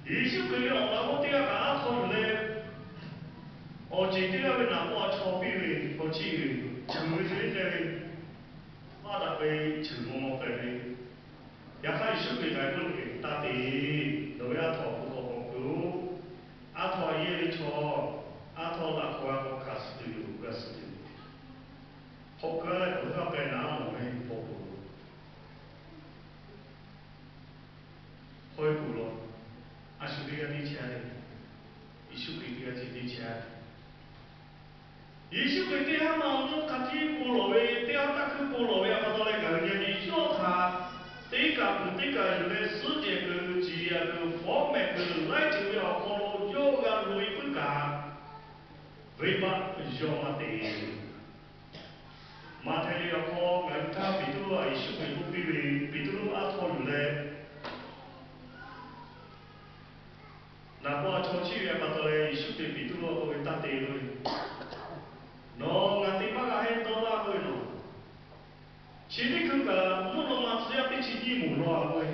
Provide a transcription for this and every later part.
Yeˍsuˆ Hkriꞈ ve awˬ laꞈ g'awˇ teˇ g'aˇ kaꞈ aˉ hk'aw yuˬ leh, awˬ ceˬ teˇ g'aˇ ve naˍ paw a chaw piˇ ve hk'aw chiˇ ve, cheuˬ ve hk'e te ve, maˇ daꞈ ve cheuˬ maw maw k'ai ve. Yaꞈ hk'aˇ Yeˍsuˆ Hkriꞈ k'ai k'oˆ ve, Taˇ te, nawˬ ve aˉ htaw awˬ hk'aw k'awꞈ keu-oˬ. Aˉ htaw yehˇ ve chaw, aˉ htaw laꞈ hk'aw g'a k'awꞈ hkanˍ suh tuˬ yoˬ, g'a suh tuˬ yoˬ. Hk'awꞈ keu-a leh k'awꞈ heuˆ a k'ai naˉ mawˬ ve paw poˬ lo hk'aw e kuˬ law. A shu teˇ g'aˇ teˇ chehˇ-a le. Yeˍsuˆ Hkriꞈ teˇ g'aˇ ceh teˇ chehˇ-a. Yeˍsuˆ Hkriꞈ teˇ haˉ ma mvuhˇ hk'a htiˉ bon lawˬ ve, teˇ haˉ taˇ hkuiˇ bon lawˬ ve a pa taw leh ngaˬ hui nyi nyi yawˇ htaꞈ teˇ kaˬ kuiˬ teˇ kaˬ yuˬ leh suhˉ jehˬ kuiˬ, ciˍ yanˍ kuiˬ, fawˉ mehˍ kuiˬ, laiˉ ceuˬ ve awˬ hk'aw lo yawˇ g'a loꞈ e puiˉ kaꞈ, venˇbaˆ yawˇ maˇ te. Maꞈhtehˍ liꞈ awˬ hk'aw ngaˬ hui htaˇ Peˍtruˆ a Yeˍsuˆ Hkriꞈ k'oˆ piˇ ve, Peˍtruˆ aˉ htaw yuˬ leh naˍ paw a chaw chiˇ ve a pa taw leh Yeˍsuˆ Hkriꞈ Peˍtruˆ a k'oˆ ve, Taˇ te k'oˆ ve, nawˬ ngaˬ te maˇ g'a heˆ dawˇ laˇ k'oˆ ve nawˬ. Chi teˇ hkui kaꞈ mvuhˇ naw ma tcuh yaˇ teˇ chi nyiˇ moˍ law a k'oˆ ve,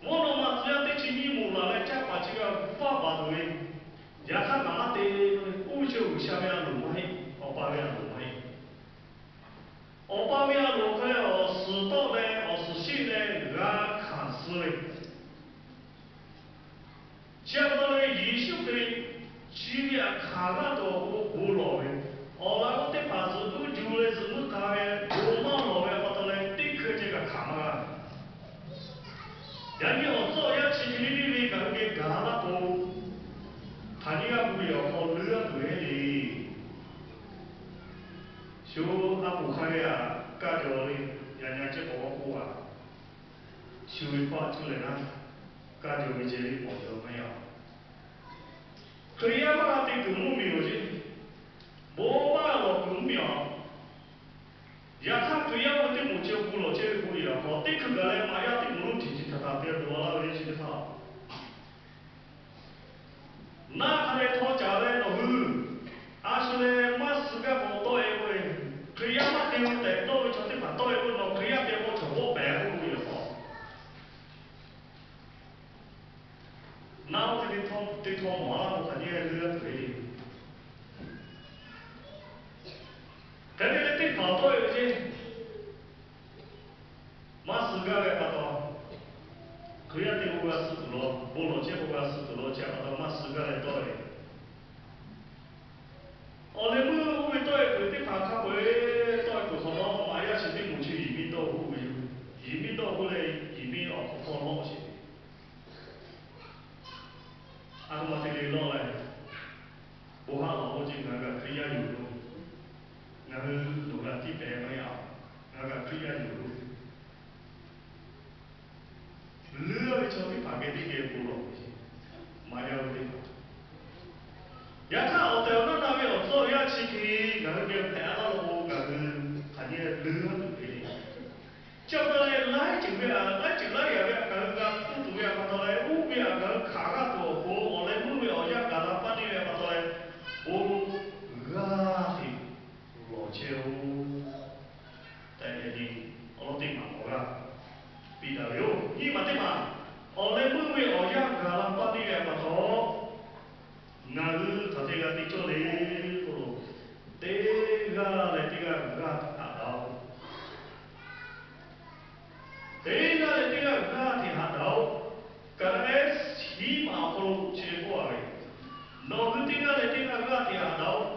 mvuhˇ naw ma tcuh yaˇ teˇ chi nyiˇ moˍ laˬ leh caˇ paˍ chi g'a vaˇ baˬ tuˬ ve, yaꞈ hk'aˇ ngaˬ maˇ te k'oˆ ve, oˇ ve chi G'uiˬsha ve a loˍ maˇ heˆ, Awˬ pa ve a loˍ maˇ heˆ. Awˬ pa ve a loˍ hk'e awˬ suhˍ tawˆ leh awˬ suhˍ sheˆ leh g'a hkanˍ suh ve, chi a pa taw leh Yeˍsuˆ Hkriꞈ chi ve htaꞈ hkanˍ g'aˇ tuˬ awˬ pon bon lawˬ ve, awˬ laꞈ g'awˇ teˇ hpaˍ zuhꞈ meuˇ ju leh zuhꞈ meuˇ k'a ve bon maˇ lawˬ ve a pa taw leh teˇ hkui ceh kaꞈ hkanˍ maˇ g'a ve. Yaꞈ nyi awˬ tcuhˉ awˬ yanˇ chi hk'e le le ve ngaˬ hui geh gaˬ laˇ k'o, hk'aˬ nyiˇ g'aˇ gu ve awˬ hk'aw leuˉ g'aˇ tuˬ ve le. Shu a poˍ hk'a ve aꞈ kaˇ jaw le, yaꞈ nyi a ciˉ k'awꞈ g'awˇ k'oˆ a, shu ve paˆ cuˇ leh naˉ, kaˇ jaw ve ceh le mawˬ jaw maˇ yaˇ. Hkriꞈ yaˇ maˇ g'a te kuiˬ mvuhˇ miˬ awˬ ceˇ, bon maˇ g'a lawˬ kuiˬ mvuhˇ miˬ awˬ. Yaꞈ hk'aˇ Hkriꞈ yaˇ ve teˇ moˍ chi bon lawˬ chehˇ ve bon yehˬ awˬ hk'aw teˇ hkui gaˬ leh maꞈ yaˇ teˇ moˍ lonˉ tiꞈ tiꞈ htaꞈ taˍ te dawˬ laˇ ve le chi teˇ hpaˍ. Naˆ hk'a dehꞈ htaw caˍ leh nawˬ hui a shu leh maˇ suh gaˇ k'o tawˆ e k'oˆ ve, Hkriꞈ yaˇ maˇ te tehꞈ dawˇ ve chaw teˇ hpaˍ tawˆ e k'o, nawˬ Hkriꞈ yaˇ te k'o chaw bawˆ pehˍ k'oˆ ve yoˬ. Naˆ oˇ hk'e te htawˇ mawˬ a laˇ k'o hk'aˬ nyi leuˉ g'aˇ tuˬ ve le. Hk'e te leh teˇ hpaˍ tawˆ e ve ceˇ, maˇ suh gaˇ ve pa taw, Hkriꞈ yaˇ te k'o g'a suh tuˬ law, bon lawˬ chehˇ k'o g'a suh tuˬ law, chi a pa taw maˇ suh gaˇ leh tawˆ e. Awˬ leh meuˇ oˇ ve tawˆ e peuˬ teˇ hpaˍ hk'a peu-eˬ tawˆ e peuˬ hk'awꞈ nawˉ maꞈ yaˇ chi teˇ moˍ chi yehˬ miˇ dawˇ huˆ ve yoˬ. Yehˬ miˇ dawˇ huˆ leh yehˬ miˇ awˬ hk'aw hpawˇ lawˆ sheˍ ve. A htoꞈ ma te leh lawˇ leh, bon haˉ lawˬ k'oˆ ce, ngaˬ hui kaꞈ Hkriꞈ yaˇ yoˬ lo. Ngaˬ hui loˬ g'a tiˉ pehˍ maˇ yaˇ. Ngaˬ hui kaꞈ Hkriꞈ yaˇ yoˬ lo. Leuˉ ve chaw teˇ hpaˍ geh teˇ geh bon lawˬ ve, maꞈ yaˇ ve teˇ hpaˍ. Yaꞈ hk'aˇ awˬ tehˬ awˬ naˇ na ve awˬ tcuhˉ awˬ yanˇ chi hk'e ngaˬ hui geh hpehꞈ a laˇ lo k'o, ngaˬ hui hk'aˬ nyi leuˉ tuˬ ve le. Chi pa taw leh laiˉ ceuˬ ve aꞈ, laiˉ ceuˬ laiˉ yaꞈ ve aꞈ ngaˬ hui g'a hpuˇ tuˬ ve a pa taw leh, oˇ ve aꞈ ngaˬ hui hkanˍ g'aˇ tuˬ awˬ pon awˬ leh meuˇ ve awˬ yanˇ gaˬ la paˇ neˇ ve a pa taw leh, bon g'aˇ hteꞈ lawˬ chehˇ-oˬ tehꞈ, yaꞈ nyi awˬ lawn teˇ maˬ k'awꞈ g'a piˇ daꞈ ve yoˬ. Nyiˇ maˬ teˇ maˬ, awˬ leh meuˇ ve awˬ yanˇ gaˬ la paˇ neˇ ve a pa taw, ngaˬ hui hk'aˬ hk'e g'a te cawˇ le k'o, teˇ g'aˇ leh teˇ g'aˇ g'aˇ hteꞈ haꞈ daꞈ-oˬ. Teˇ g'aˇ leh teˇ g'aˇ g'aˇ hteꞈ haꞈ daꞈ-oˬ. Kaˍnaˆ ehˉ hiˉ maˬ awˬ hk'aw lo chi k'oˆ a ve, nawˬ hui teˇ g'aˇ leh teˇ g'aˇ g'aˇ hteꞈ haꞈ daꞈ-oˬ.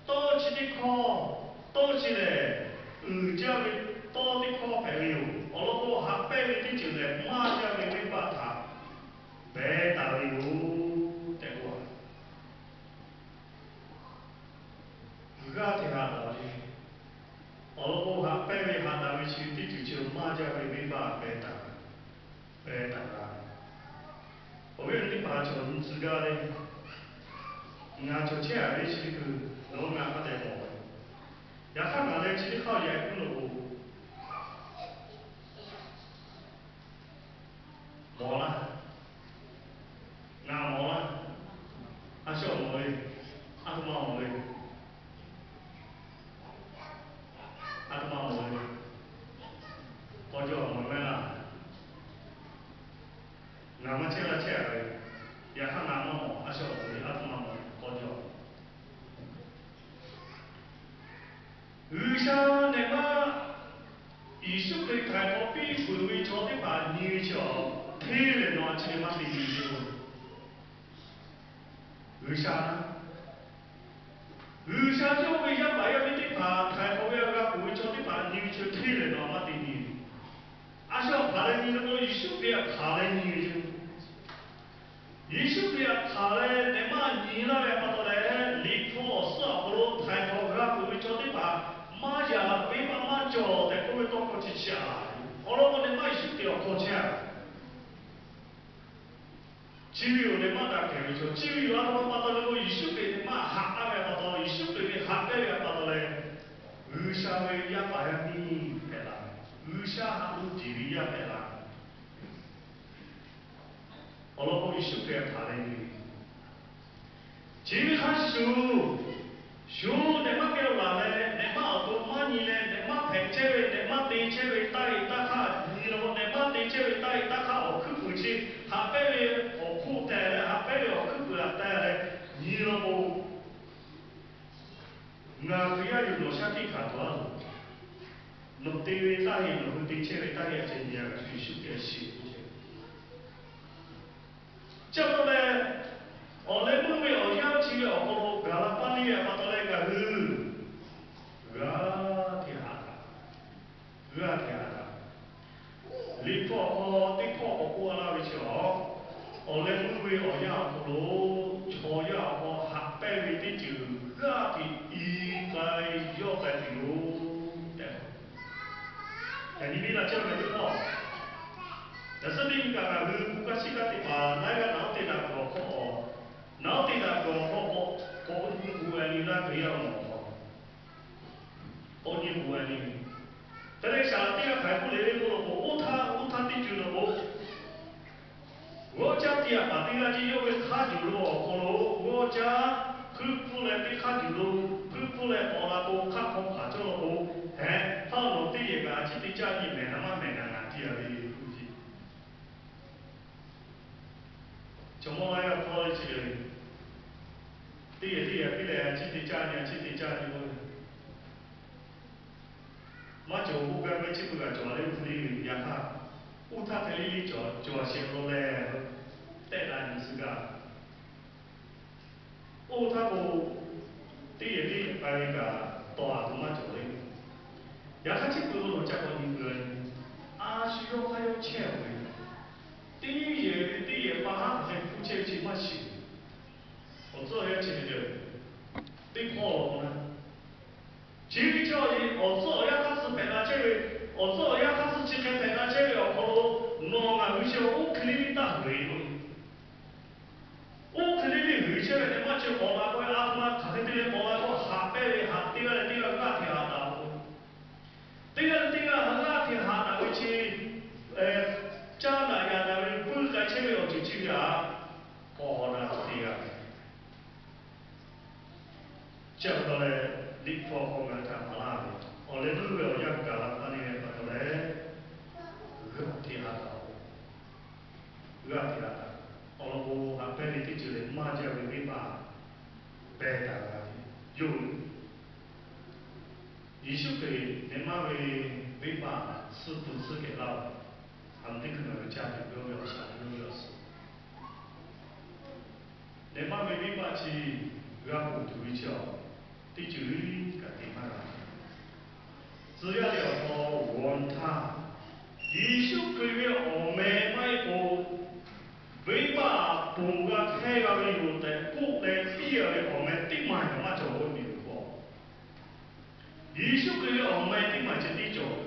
Tawˇ chi teˇ hkawˇ, tawˇ chi lehˬ, uiˍ jaˇ ve tawˇ teˇ hkawˇ hpehꞈ ve yoˬ. Awˬ lawn k'o, haꞈ pehnˇ ve teˇ ceuˬ lehˬ, maˇ jaˇ ve venˇbaˆ htaꞈ beh taˍ ve yoˬ tehꞈ k'oˆ a. G'aˇ hteꞈ haꞈ daꞈ ve, awˬ lawn k'o, haꞈ pehnˇ ve haꞈ daꞈ ve chi teˇ ceuˬ chi maˇ jaˇ ve venˇbaˆ beh taˍ, beh taˍ g'a. Awˬ viˉ awˬ nyi teˇ hpaˍ chaw nyi tcuh gaˇ le. Ngaˬ chaw chehˇ a ve chi teˇ hkui, nawˬ hui ngaˬ hk'a dehꞈ mawˬ ve. Yaꞈ hk'aˇ ngaˬ leh chi teˇ hk'aˇ yaꞈ kuiˉ lo k'o, mawˬ laˇ. Ngaˬ mawˬ laˇ. A shu mawˬ le. Aˬ htoꞈ ma mawˬ le. Aˬ htoꞈ ma mawˬ le. K'aw jaw mawˬ maˇ laˇ. Ngaˬ maˇ chehˇ laˇ chehˇ a ve, yaꞈ hk'aˇ ngaˬ maˇ mawˬ, a shu awˬ pon ve a htoꞈ ma mawˬ k'aw jaw. G'uiˬsha nehˬ maˇ Yeˍsuˆ Hkriꞈ htaiˍ hk'awꞈ piˇ peuˬ ve chaw teˇ hpaˍ nyi ve chi awˬ hteˇ lehˬ nawˬ a chi ve maˇ te nyi ve yoˬ. G'uiˬsha, G'uiˬsha yawˇ ve yaˇ paˍ yaˇ miˇ teˇ hpaˍ htaiˍ hk'awꞈ ve g'a peuˬ ve chaw teˇ hpaˍ nyi ve chi hteˇ lehˬ nawˬ maˇ te nyi ve. A shu htaꞈ leh nyi ve k'o, Yeˍsuˆ Hkriꞈ htaꞈ leh nyi ve yoˬ. Yeˍsuˆ Hkriꞈ htaꞈ leh nehˬ maˇ nyi laˇ ve pa taw leh, Liꞈ hpu awˬ suhˉ awˬ hk'aw lo htaiˍ hk'awꞈ g'a peuˬ ve chaw teˇ hpaˍ maˇ yaꞈ ve maˇ maˇ cawˬ tehꞈ k'oˆ ve tawˇ hkawˇ chi chi a laˬ ve. Awˬ lawn k'o nehˬ maˇ Yeˍsuˆ Hkriꞈ awˬ hk'aw chehˇ a. Chi ve yoˬ, nehˬ maˇ daꞈ kehˬ ve chaw. Chi ve yoˬ, a htoꞈ ma pa taw leh k'o, Yeˍsuˆ Hkriꞈ nehˬ maˇ haꞈ k'aˇ ve pa taw, Yeˍsuˆ Hkriꞈ ve haꞈ pehnˇ ve pa taw leh, G'uiˬsha ve yaˇ paˍ yaˇ miˇ hpehꞈ la ve, G'uiˬsha haꞈ lo tiˍ ve yaˇ hpehꞈ la ve. Awˬ lawn k'o, Yeˍsuˆ Hkriꞈ htaꞈ leh nyi ve, chi ve hk'a shuˍ shuˍ, nehˬ maˇ geh laˬ leh, nehˬ maˇ awˬ to maˇ nyi leh, nehˬ maˇ hpehꞈ chehˇ ve, nehˬ maˇ te chehˇ ve taˇ heˆ taˇ hk'aˇ nyi law k'o, nehˬ maˇ te chehˇ ve taˇ heˆ taˇ hk'aˇ awˬ hkuiˉ puiˍ chi haꞈ pehnˇ ve awˬ hk'oˆ tehꞈ leh, haꞈ pehnˇ ve awˬ hkuiˉ puiˍ htaꞈ tehꞈ leh nyi law k'o, ngaˬ Hkriꞈ yaˇ yoˬ, nawˬ shaˉ hkiˆ hkanˍ tuˬ a loˬ. Nawˬ te ve taˇ heˆ, nawˬ hui te chehˇ ve taˇ heˆ, a ceh nyi a kaꞈ shu Yeˍsuˆ Hkriꞈ shiˍ k'oˆ chehˇ. Chi pa taw leh, awˬ leh meuˇ ve awˬ yanˇ chi ve awˬ hk'aw lo gaˬ la paˇ neˇ ve pa taw leh ngaˬ hui g'a hteˇ haꞈ g'a hteˇ haꞈ. Liꞈ hpu awˬ hk'aw teˇ hpawˇ k'awꞈ k'oˆ a laˇ ve chi a, awˬ leh meuˇ ve awˬ yanˇ awˬ hk'aw lo chaw yaˇ awˬ hk'aw haꞈ pehnˇ ve teˇ ceuˬ g'aˇ hteꞈ i k'ai yawˇ k'ai tuˬ yoˬ tehꞈ. Yaꞈ nyi biˇ la caˇ ve teˇ hpawˇ, yaꞈ suhˉ teˇ nyi kaꞈ ngaˬ hui k'o kaˇ shiˉ kaˇ teˇ hpaˍ laiˉ g'aˇ naˍ oˉ te daꞈ kuiˬ awˬ hk'aw, naˍ oˉ te daꞈ kuiˬ awˬ hk'aw k'awꞈ, k'awꞈ nyi k'o a nyi laˇ ve yaˇ awˬ hk'aw, k'awꞈ nyi k'o a nyi hk'e te shaˍ laꞈ teˇ g'aˇ hk'aˬ hk'e k'oˆ le ve k'o, oˇ htaˇ oˇ htaˇ teˇ ceuˬ lawˬ k'o, g'awˇ caˇ teˇ yaꞈ paˍ teˇ g'aˇ ceˇ yawˇ ve hk'aˇ juˬ lo awˬ hk'aw lo g'awˇ caˇ hpuiˇ hpfuhˇ leh teˇ hk'aˇ juˬ lo hpuiˇ hpfuhˇ leh k'awꞈ la k'o, hk'aˆ hk'aw hpaˍ cawˇ lawˬ k'o, heh, hpaˇ nawˬ teˇ yehˬ kaꞈ a ciˉ te caˇ nyi mehˍ naˍ maˇ mehˍ naˍ ngaˬ te a ve k'oˆ ve. Chaw mawˇ laˇ yaˇ hpawˇ le chi ve, teˇ yehˬ teˇ yehˬ piˇ leh a ciˉ te caˇ nyi, a ciˉ te caˇ nyi k'oˆ ve, maˇ cawˬ k'oˆ gaˇ ve chi beuꞈ kaꞈ cawˬ a le, oˇ hk'e le ve yaꞈ hk'aˇ, oˇ htaˇ hk'e le le cawˬ, cawˬ a shehˍ lo leh tehˆ la nyi suh gaˇ. Oˇ htaˇ k'o, teˇ yehˬ teˇ yehˬ k'ai ve kaꞈ tawˍ a tuˬ maˇ cawˬ le. Yaꞈ hk'aˇ chi beuꞈ lo nawˬ ca k'awꞈ nyi peuˬ a, a shu yawˇ hk'aˇ yawˇ chehˇ a ve, teˇ yehˬ ve teˇ yehˬ pa haˉ hk'aˬ hk'e hpuˇ chehˇ ve chi maˇ shiˍ. Awˬ tcuhˉ awˬ yanˇ chi hk'e te, teˇ hpawˇ lawˬ k'o na, chi ve chaw awˬ tcuhˉ awˬ yanˇ hk'aˇ suh hpehꞈ la chehˇ ve, awˬ tcuhˉ awˬ yanˇ hk'aˇ suh chi hk'e hpehꞈ la chehˇ ve awˬ hk'aw lo, nawˬ ngaˬ hui chi oˇ hk'e le le taˇ huiˍ lo. Oˇ hk'e le le huiˍ chehˇ ve nehˬ maˇ chi k'awꞈ la k'oˆ ve, a htoꞈ ma hk'aˬ hk'e te leh k'awꞈ la k'o, haꞈ pehnˇ ve haꞈ teˇ g'aˇ leh teˇ g'aˇ g'aˇ hteꞈ haꞈ daꞈ-oˬ. Teˇ g'aˇ leh teˇ g'aˇ g'aˇ hteꞈ haꞈ daꞈ ve chi, caˇ daꞈ yaꞈ daꞈ ve puiˇ k'ai chehˇ ve awˬ ceuˬ chi ve htaꞈ k'awꞈ daꞈ te g'a ve. Chi pa taw leh, Liꞈ hpu awˬ hk'aw ngaˬ hui htaꞈ maˍ laˇ ve, awˬ leh meuˇ ve awˬ yanˇ gaˬ la paˇ neˇ ve pa taw leh, g'aˇ hteꞈ haꞈ daꞈ-oˬ. G'aˇ hteꞈ haꞈ daꞈ. Awˬ lawn k'o, haꞈ pehnˇ ve teˇ ceuˬ lehˬ maˇ jaˇ ve venˇbaˆ pehˬ taˍ g'a ve yoˬ. Yeˍsuˆ Hkriꞈ nehˬ maˇ ve venˇbaˆ suh peuˬ suh kehˬ laˇ-oˬ. Haꞈ mvuhˇ teˇ hkui ngaˬ hui caˇ tuˬ yawˇ ve awˬ shaˍ yawˇ ve awˬ suhˍ. Nehˬ maˇ ve venˇbaˆ chi g'a ponˬ tuˬ ve chi awˬ teˇ ceuˬ kaꞈ te maˇ g'a. Tcuh yaˇ ve awˬ hk'aw g'awˬ htaˇ, Yeˍsuˆ Hkriꞈ ve awˬ meh maˇ heˆ k'o, venˇbaˆ ponˬ g'a hk'ehˇ g'a ve yoˬ tehꞈ k'oˆ leh piˇ a ve awˬ meh teˇ maˬ kaꞈ maˇ cawˬ k'oˆ ve yoˬ k'o, Yeˍsuˆ Hkriꞈ ve awˬ meh teˇ maˬ ceh tiˉ cawˬ.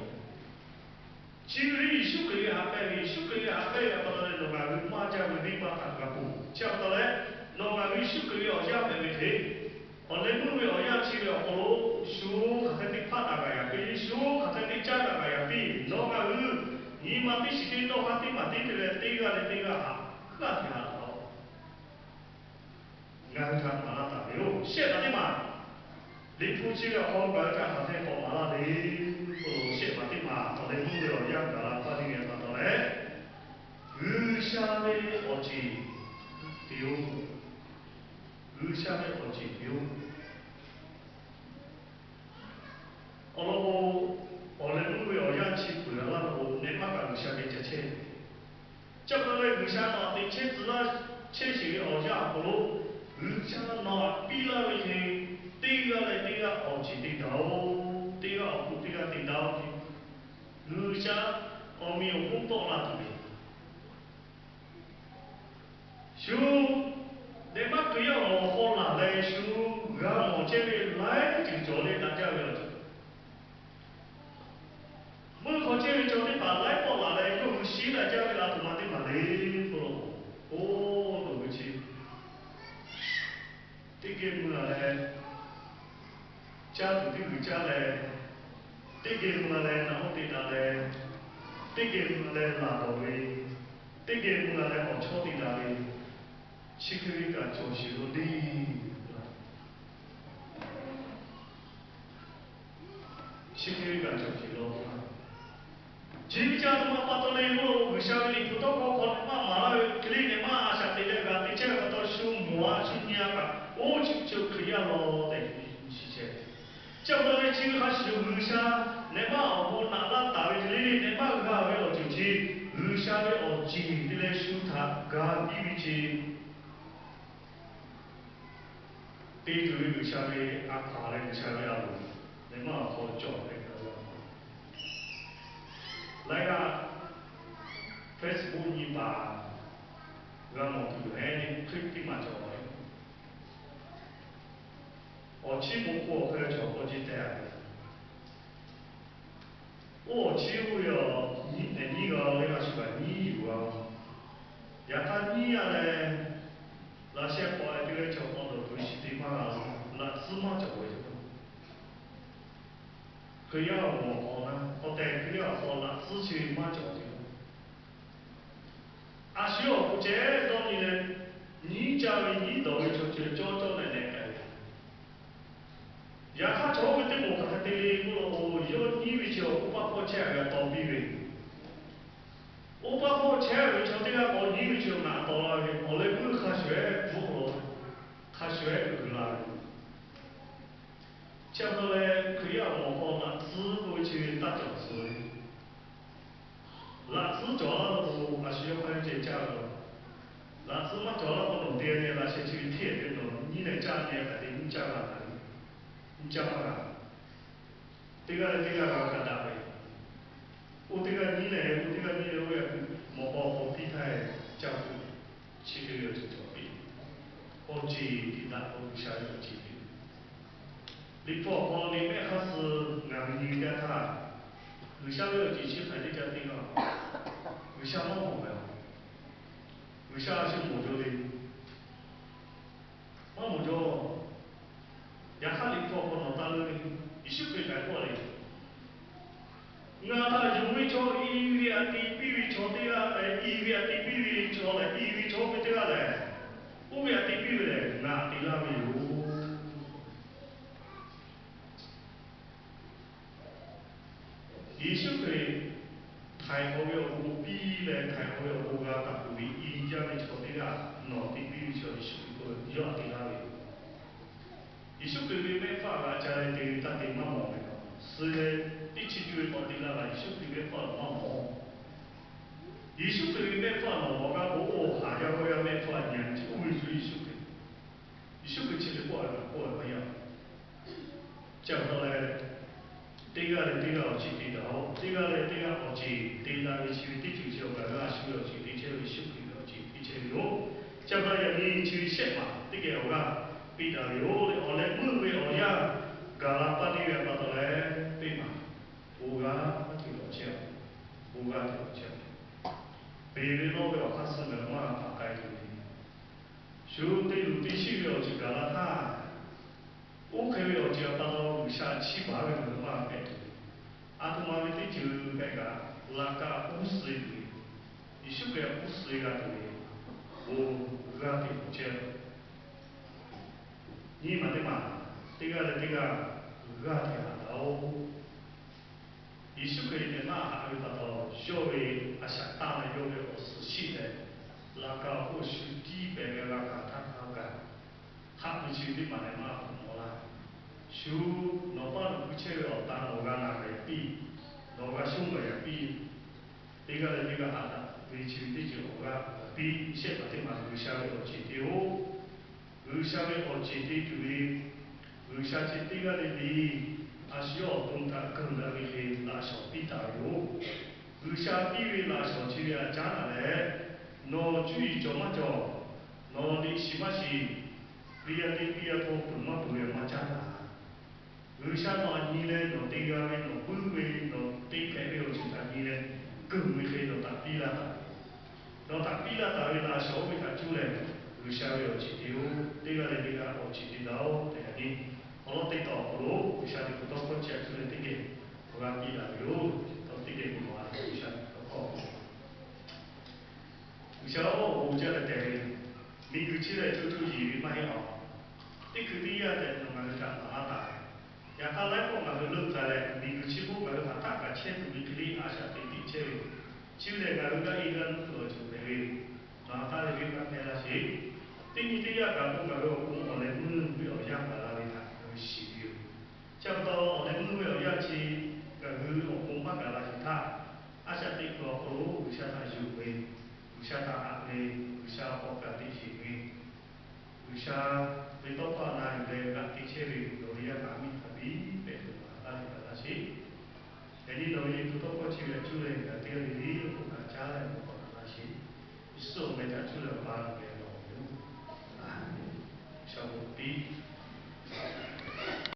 Chi ve Yeˍsuˆ Hkriꞈ ve haꞈ pehnˇ ve, Yeˍsuˆ Hkriꞈ ve haꞈ pehnˇ ve pa taw leh nawˬ ngaˬ hui maˇ jaˇ ve venˇbaˆ htaꞈ g'a ponˬ. Chi pa taw leh, nawˬ ngaˬ hui Yeˍsuˆ Hkriꞈ ve awˬ yaˇ hpehꞈ ve hk'e, awˬ leh meuˇ ve awˬ yanˇ chi ve awˬ hk'aw lo shu hk'aˬ hk'e te hpaˆ taˍ kaꞈ yaꞈ piˇ, shu hk'aˬ hk'e te caˉ taˍ kaꞈ yaꞈ piˇ. Nawˬ ngaˬ hui nyi ma teˇ shiˍ teˇ tawˇ hk'aˇ teˇ maˬ teˇ te leh teˇ g'aˇ leh teˇ g'aˇ haꞈ g'aˇ hteꞈ haꞈ taˍ-oˬ. Ngaˬ hui htaꞈ maˍ laˇ taˍ ve yoˬ. Shehˆ maˬ teˇ maˬ, Liꞈ hpu chi ve awˬ hk'aw ngaˬ hui htaꞈ hk'aˬ hk'e k'awꞈ maˍ laˇ le k'oˆ lo, shehˆ maˬ teˇ maˬ awˬ leh meuˇ ve awˬ yanˇ gaˬ la paˇ neˇ ve pa taw leh, G'uiˬsha ve awˬ ceˬ te-oˬ. G'uiˬsha ve awˬ ceˬ te-oˬ. Awˬ lawn k'o, awˬ leh meuˇ ve awˬ yanˇ chi peuˬ a laˇ k'o, nehˬ maˇ kaꞈ G'uiˬsha geh ca chehˇ. Chi pa taw leh G'uiˬsha nawˬ htaꞈ teꞈ chehˇ tcuh laˇ chehˇ sheˍ ve awˬ yanˇ awˬ hk'aw lo, G'uiˬsha nawˬ htaꞈ piˇ laˇ ve hk'e, teˇ g'aˇ leh teˇ g'aˇ awˬ ceˬ te daꞈ-oˬ. Teˇ g'aˇ awˬ hk'oˆ teˇ g'aˇ te daꞈ-oˬ. G'uiˬsha awˬ meꞈ awˬ hponˇ tawˆ la tuˬ ve shu, nehˬ maˇ Hkriꞈ yaˇ awˬ moˍ hk'aw laˬ leh shu g'a mawˬ chehˇ ve laiˉ ceuˬ cawˬ leh daꞈ jaˇ ve awˬ ceuˬ, meuˇ hk'aw chehˇ ve chaw teˇ hpaˍ laiˉ pawˆ laˬ leh yawˇ hui shiˉ daꞈ jaˇ ve a htoꞈ ma teˇ hpaˍ le k'oˆ lo, oˇ loˍ ve chi teˇ geh mui a leh, caˇ tuˬ teˇ g'uiˬ caˇ leh, teˇ geh mui a leh naꞈ oˇ te daꞈ leh, teˇ geh mui a leh laˬ dawˬ ve, teˇ geh mui a leh awˬ chawˇ te daꞈ ve, chi hk'e ve kaꞈ cawˬ sheˍ lo le. Chi hk'e ve kaꞈ cawˬ sheˍ lo. Chi ve chi a htoꞈ ma pa taw le k'oˆ lo, G'uiˬsha ve Liꞈ hpu tawˇ hkawˇ hk'aw nehˬ maˇ maˍ laˇ ve hk'e le, nehˬ maˇ a shaꞈ teꞈ leh g'a te chehˇ ve pa taw, shu mawˬ a shu nyi a kaꞈ, oˇ chi ve chi Hkriꞈ yaˇ law tehꞈ nyi shiˍ chehˇ. Chi pa taw leh chi ve hk'a shuˍ shuˍ G'uiˬsha nehˬ maˇ awˬ bon naꞈ laˇ taˍ ve hk'e le le, nehˬ maˇ g'a ve awˬ ceuˬ chi G'uiˬsha ve awˬ ceˬ te leh shu htaꞈ ga piˇ ve chi te tuˬ ve G'uiˬsha ve a hkaˍ leh G'uiˬsha ve a loˍ, nehˬ maˇ awˬ hk'aw cawˬ ve kaꞈ, laiˉ g'aˇ Facebook nyi paˍ g'a mawˬ tuˬ yoˬ, heˉ, Hkriꞈ teˇ maˬ cawˬ ve. Awˬ chiˉ bon hk'oˆ awˬ hk'e cawˬ k'aw ce tehꞈ a ve. Oˇ awˬ chiˉ oˇ ve awˬ nyiˉ nehˬ nyiˉ g'a le, a shu kaꞈ nyiˉ yuˬ g'a. Yaꞈ hk'aˇ nyiˉ a leh, laꞈ sheh k'awꞈ e te leh cawˬ k'aw dawˬ tuˬ ve chi te maˇ g'a, laꞈ tcuhˉ maˇ cawˬ ve yoˬ. Hkriꞈ yaˇ awˬ moˍ awˬ hk'aw na k'awꞈ tehꞈ, Hkriꞈ yaˇ awˬ hk'aw laꞈ tcuhˉ chi ve maˇ cawˬ ve yoˬ. A shu awˬ pon ceh dawˇ nyi leh, nyiˉ caˇ ve nyiˉ dawˬ ve chaw ceuˬ cawˇ cawˇ leh nehˬ k'ai ve. Yaꞈ hk'aˇ chaw oˇ ve teˇ moˍ hk'aˬ hk'e te le k'oˆ lo k'o, yawˇ nyiˉ ve chi awˬ k'oˆ paˇ hpawˇ chehˇ a ve taw piˇ ve, oˇ paˇ hpawˇ chehˇ ve chaw teˇ g'aˇ k'awꞈ nyiˉ ve chi awˬ naꞈ tawˍ la ve, awˬ leh meuˇ hk'a shuˍ ehˉ bvuhˆ la, hk'a shuˍ ehˉ uiˍ la ve. Chi pa taw leh Hkriꞈ yaˇ awˬ moˍ hk'aw laꞈ tcuhˉ k'oˆ ve chi ve taˇ cawˬ tcuh ve. Laꞈ tcuhˉ cawˬ laˇ k'o, a shu yawˇ hk'a ve ceh caˇ ve laˬ. Laꞈ tcuhˉ maˇ cawˬ laˇ k'o, nawˬ te leh laꞈ sheh chi ve hteˇ te nawˬ nyiˉ leh caˇ nyi hk'aˬ te nyiˉ caˇ g'a kaꞈ, nyiˉ caˇ maˇ g'a. Teˇ g'aˇ leh teˇ g'aˇ g'a kaꞈ daꞈ ve. Oˇ teˇ g'aˇ nyiˉ leh oˇ teˇ g'aˇ nyiˉ leh oˇ ve a kuiˬ mawꞈ k'aw k'awꞈ piˇ htaˇ caˇ tuˬ, chi hk'e ve awˬ ceuˬ cawˬ piˇ. Awˬ ceˬ tiꞈ daꞈ k'o G'uiˬsha ve awˬ ceˬ piˇ. Liꞈ hpu awˬ hk'aw lo le mehˆ hk'aˇ suh ngaˬ hui nyi ve teˇ yanˇ htaˇ, G'uiˬsha ve awˬ ceˬ chi hk'aˬ hk'e te ca te la, G'uiˬsha maˇ mawˬ ve. G'uiˬsha a shu mawˬ jaw le. Maˇ mawˬ jaw. Yaꞈ hk'aˇ Liꞈ hpu awˬ hk'aw nawˬ taˇ leuˉ ve, Yeˍsuˆ Hkriꞈ k'ai k'oˆ le, ngaˬ htaꞈ yonˍ ve chaw, i ve aꞈ te piˇ ve chaw teˇ g'aˇ, i ve aꞈ te piˇ ve chaw lehˬ, i ve chaw oˇ ve teˇ g'aˇ lehˬ, oˇ ve aꞈ te piˇ ve lehˬ, ngaˬ te laˇ ve yoˬ. Yeˍsuˆ Hkriꞈ htaiˍ hk'awꞈ ve awˬ bon piˇ leh, htaiˍ hk'awꞈ ve awˬ bon g'a taˍ peuˬ ve i jaˇ ve chaw teˇ g'aˇ, nawˬ te piˇ ve chaw Yeˍsuˆ Hkriꞈ k'oˆ ve yawˇ htaꞈ te laˇ ve yoˬ. Yeˍsuˆ Hkriꞈ ve mehˆ hpfuhˇ g'a ca leh te ve taˇ te maˇ mawˬ ve, suh leh teˇ chi cuˇ ve k'awꞈ te laˇ g'a Yeˍsuˆ Hkriꞈ mehˆ hpfuhˇ maˇ mawˬ. Yeˍsuˆ Hkriꞈ ve mehˆ hpfuhˇ nawˬ mawˬ g'a k'o, oˇ haˍ yaˇ g'awˇ yaˇ mehˆ hpfuhˇ nyi a ve chi oˇ ve zuhꞈ Yeˍsuˆ Hkriꞈ. Yeˍsuˆ Hkriꞈ chi ve k'oˆ a ve k'oˆ a maˇ yaˇ. Chi pa taw leh, teˇ g'aˇ leh teˇ g'aˇ awˬ ceˬ te daꞈ-oˬ. Teˇ g'aˇ leh teˇ g'aˇ awˬ ceˬ te la ve chi ve teˇ ceuˬ chi awˬ kaˬ g'a a shu ve awˬ ceˬ te chehˇ ve Yeˍsuˆ Hkriꞈ ve awˬ ceˬ te chehˇ ve yoˬ. Chi pa taw yaꞈ nyi chi ve shehˆ maˬ teˇ geh awˬ g'aˇ piˇ daꞈ ve yoˬ le. Awˬ leh meuˇ ve awˬ yanˇ gaˬ la paˇ teˇ g'aˇ pa taw leh, teˇ maˬ bon g'a tuˬ lawˬ chehˇ, bon g'a tuˬ lawˬ chehˇ. Beˬ ve lawˇ ve awˬ hk'aˇ suh ngaˬ hui maˇ g'a hpanˍ k'ai tuˬ ve, shu teˇ luˬ teˇ shiˉ ve awˬ ceuˬ gaˬ la htaˇ, oˇ hk'e ve awˬ ceuˬ pa taw G'uiˬsha chiˇ baˬ ve ngaˬ hui maˇ g'a hpehꞈ tuˬ ve, a htoꞈ ma ve teˇ ceuˬ hpehꞈ kaꞈ, laꞈ ka uˉ suh tuˬ ve, Yeˍsuˆ Hkriꞈ uˉ suh g'a tuˬ ve, bon g'a tuˬ lawˬ chehˇ. Nyi ma teˇ maˬ, teˇ g'aˇ leh teˇ g'aˇ g'a hpehꞈ la taˍ-oˬ. Yeˍsuˆ Hkriꞈ lehˬ maˇ haꞈ ve pa taw, yawˇ ve a shaꞈ tanˇ leh yawˇ ve awˬ suhˍ shiˆ leh, laꞈ ka awˬ hk'oˆ shu tiˇ pehˍ ve g'a kaꞈ htaˇ hk'a gaˬ, hk'aˆ ve chi teˇ maˬ lehˬ maˇ hpeuꞈ maw laˇ. Shu nawˬ paˇ nawˬ pu chehˇ ve awˬ tan nawˬ g'a na kaꞈ yaꞈ piˇ, nawˬ g'a shonˇ kaꞈ yaꞈ piˇ. Teˇ g'aˇ leh teˇ g'aˇ haꞈ daꞈ ve chi ve teˇ ceuˬ awˬ g'aˇ g'a piˇ. Shehˆ hpaˍ teˇ maˬ G'uiˬsha ve awˬ ceˬ te-o. G'uiˬsha ve awˬ ceˬ te tuˬ ve, G'uiˬsha chi teˇ g'aˇ le le a shu yawˇ awˬ to htaꞈ keunˍ daꞈ ve hk'e laꞈ shawnˍ piˇ taˍ ve yoˬ. G'uiˬsha piˇ ve laꞈ shawnˍ chi ve htaꞈ caˉ taˍ leh, nawˬ cuˇ yiˍ cawˬ maˇ cawˬ, nawˬ liꞈ shiˍ maˇ shiˍ, teˇ yanˇ teˇ yanˇ htaˇ peuˬ maˇ peuˬ ve maˇ caˉ taˍ. G'uiˬsha nawˬ htaꞈ nyi leh nawˬ te g'a ve, nawˬ puiˉ ve, nawˬ te hpehꞈ ve awˬ ceuˬ htaꞈ nyi leh, keunˍ ve hk'e nawˬ htaꞈ piˇ laˇ taˍ ve yoˬ. Nawˬ htaꞈ piˇ laˇ taˍ ve laꞈ shawnˍ oˇ ve htaꞈ cuˇ leh, G'uiˬsha ve awˬ ceˬ te-o. Teˇ g'aˇ leh teˇ g'aˇ awˬ ceˬ te daꞈ-oˬ tehꞈ yaꞈ nyi. Awˬ lawn teˇ taw awˬ hk'aw lo G'uiˬsha liꞈ hpu tawˇ hkawˇ chi htaꞈ cuˇ leh teˇ geh awˬ g'aˇ piˇ daꞈ ve yoˬ. Teˇ taw teˇ geh bon lawˬ-a. G'uiˬsha tawˇ hkawˇ G'uiˬsha-oˬ, awˬ bon jaˇ leh tehˬ ve, miˬguiˬ chi lehˬ co co yeˬ ve maˇ heˆ-aˬ. Teˇ hkui teˇ yanˇ tehꞈ nawˬ ngaˬ hui htaꞈ maˍ laˇ taˍ. Yaꞈ hk'aˇ laiˉ pawˆ ngaˬ hui leuˆ k'ai leh, miˬguiˬ chi hk'oˆ ngaˬ hui hk'aˬ htaˆ kaꞈ chehˇ tuˬ ve hk'e le a shaꞈ teꞈ tiꞈ chehˇ ve, chi lehˬ ngaˬ hui g'a e g'a nuˇ tuˬ awˬ ceuˬ hpehꞈ ve, nawˬ htaꞈ taˇ le ve maˇ hpehˇ laˇ sheˍ. Teˇ nyi teˇ yanˇ kaꞈ k'o ngaˬ hui awˬ pon awˬ leh meuˇ ve awˬ yanˇ gaˬ la ve htaꞈ ngaˬ hui shiˍ ve yoˬ. Chi pa taw awˬ leh meuˇ ve awˬ yanˇ chi ngaˬ hui awˬ pon maˇ gaˬ la sheˍ htaˇ, a shaꞈ teꞈ kuiˬ awˬ hk'aw lo G'uiˬsha htaꞈ yonˍ ve, G'uiˬsha htaꞈ haꞈ ve, G'uiˬsha hk'aw kaꞈ teꞈ sheˍ ve, G'uiˬsha ve tawˇ hkawˇ na yuˬ leh g'aꞈ te chehˇ ve nawˬ ve yaˇ paˍ miˇ htaꞈ piˇ pehꞈ tuˬ maˍ taˇ le gaˬ laˇ sheˍ. Yaꞈ nyi nawˬ ve liꞈ hpu tawˇ hkawˇ chi ve htaꞈ cuˇ leh ngaˬ teˇ g'aˇ le le awˬ hk'oˆ kaꞈ caˉ leh nawˬ k'awꞈ na laˇ sheˍ. Yeˍsuˆ awˬ meh htaꞈ cuˇ leh awˬ ba nawˬ geh lawˬ ve yoˬ. G'uiˬsha awˬ bon piˇ.